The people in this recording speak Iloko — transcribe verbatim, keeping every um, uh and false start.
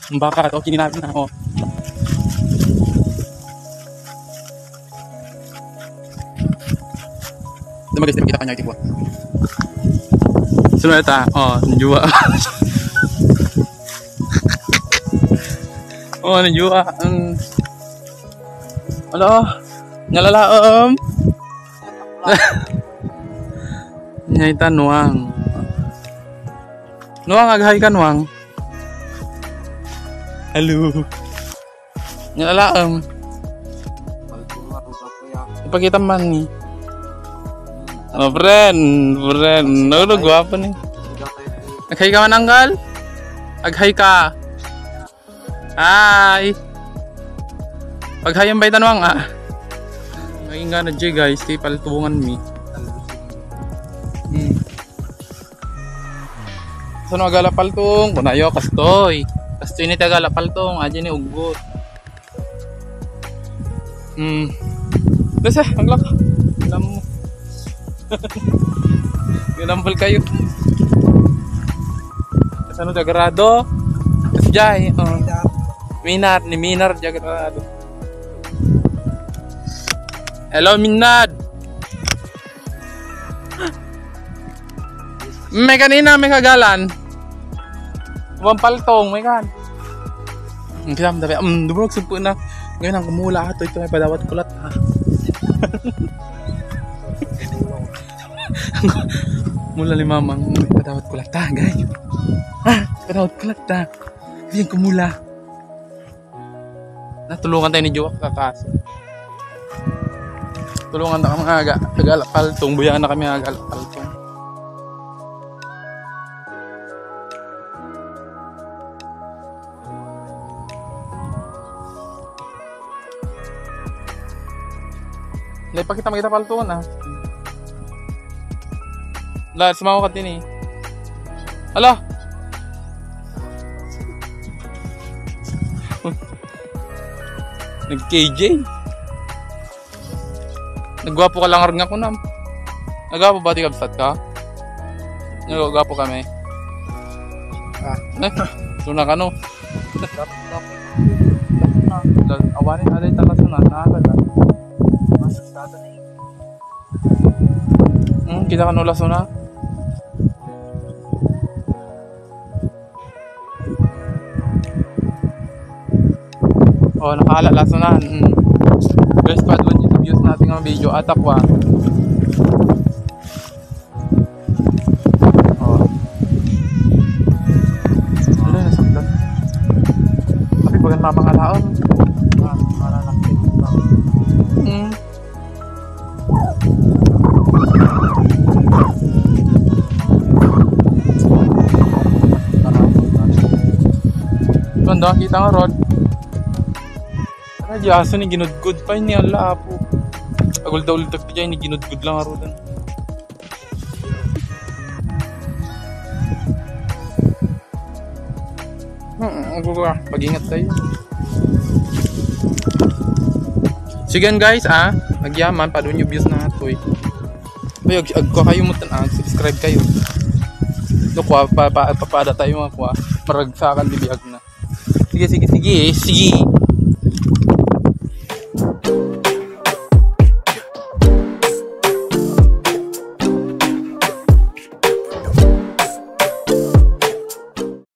Ang baka, o, kininain na, o. Di ba, guys, nakita ka niya, iti buwan. Sunod ta, o, nanjuwa. O, nanjuwa. Ang, ala, nalalaom. Nia ita, Nuang. Nuang, ag-hi ka, Nuang. Hello. Nalalaom. Ipakita man ni. O, friend, friend. No, no, gwapo ni. Ag-hi ka man, anggal? Ag-hi ka. Hi. Pag-hi-an bay ta, Nuang, a. Ay, nga na, Jay, guys, ti paltungan mi. Hmm. Saan agala paltong? Kunayo, kastoy. Kastoy ni ti agala paltong. Adi ni uggot. Hmm. Basta, ang lak. Alam mo. Ginambal kayo. Saan ti agrado? Jay, o. Minar, ni Minar, ti agrado. Hello, Minad. May kanina, may kagalan. Wan paltong, may kan. Ang kita, um, dumurog sa na. Ngayon, ang kumula ato, ito may padawat kulat, ha? Mula ni Mamang, may padawat kulat, ha, guys? Ha? Padawat kulat, ha? Yan, kumula. Natulungan tayo ni Juwak kakaso. Tulungan na kami nga aga, agala paltong. Buya na kami nga agala paltong. Lai, pakita mo kita paltong, a. Lai, sumawa ka din, e. Ala! Nag-K J. Naggwapo ka lang nga kunam. Nagwapo ba ti kabsat ka? Nagwapo kami. A. Ay, suna ka, no? Awanin, aday, taga suna, nakakada. Hmm, kita ka no, lasuna? O, nakaala, lasuna. Mm. Guys, paduan yung views natin ng video. Atak wa. O. Ala, nasaktan. Kasi bagan mamangalaon. Ah, para lang. Mm. Banda, kita nga rod. Ano, di aso ni ginudgud pa ini, ala, apo. Agul-daul tak di ni ginudgud lang, arudan. Hmm, ang gulo, ah. Pag-ingat kayo. Sige, guys, ah. Nagyaman, paduan yung views na ito, eh. Ay, ag-, agko kayo mo tan-, ah, subscribe kayo. Ito, kuha, pa, pa, papada tayo, mga kuha. Maragsakan, di biyag na. Sige, sige, sige, sige.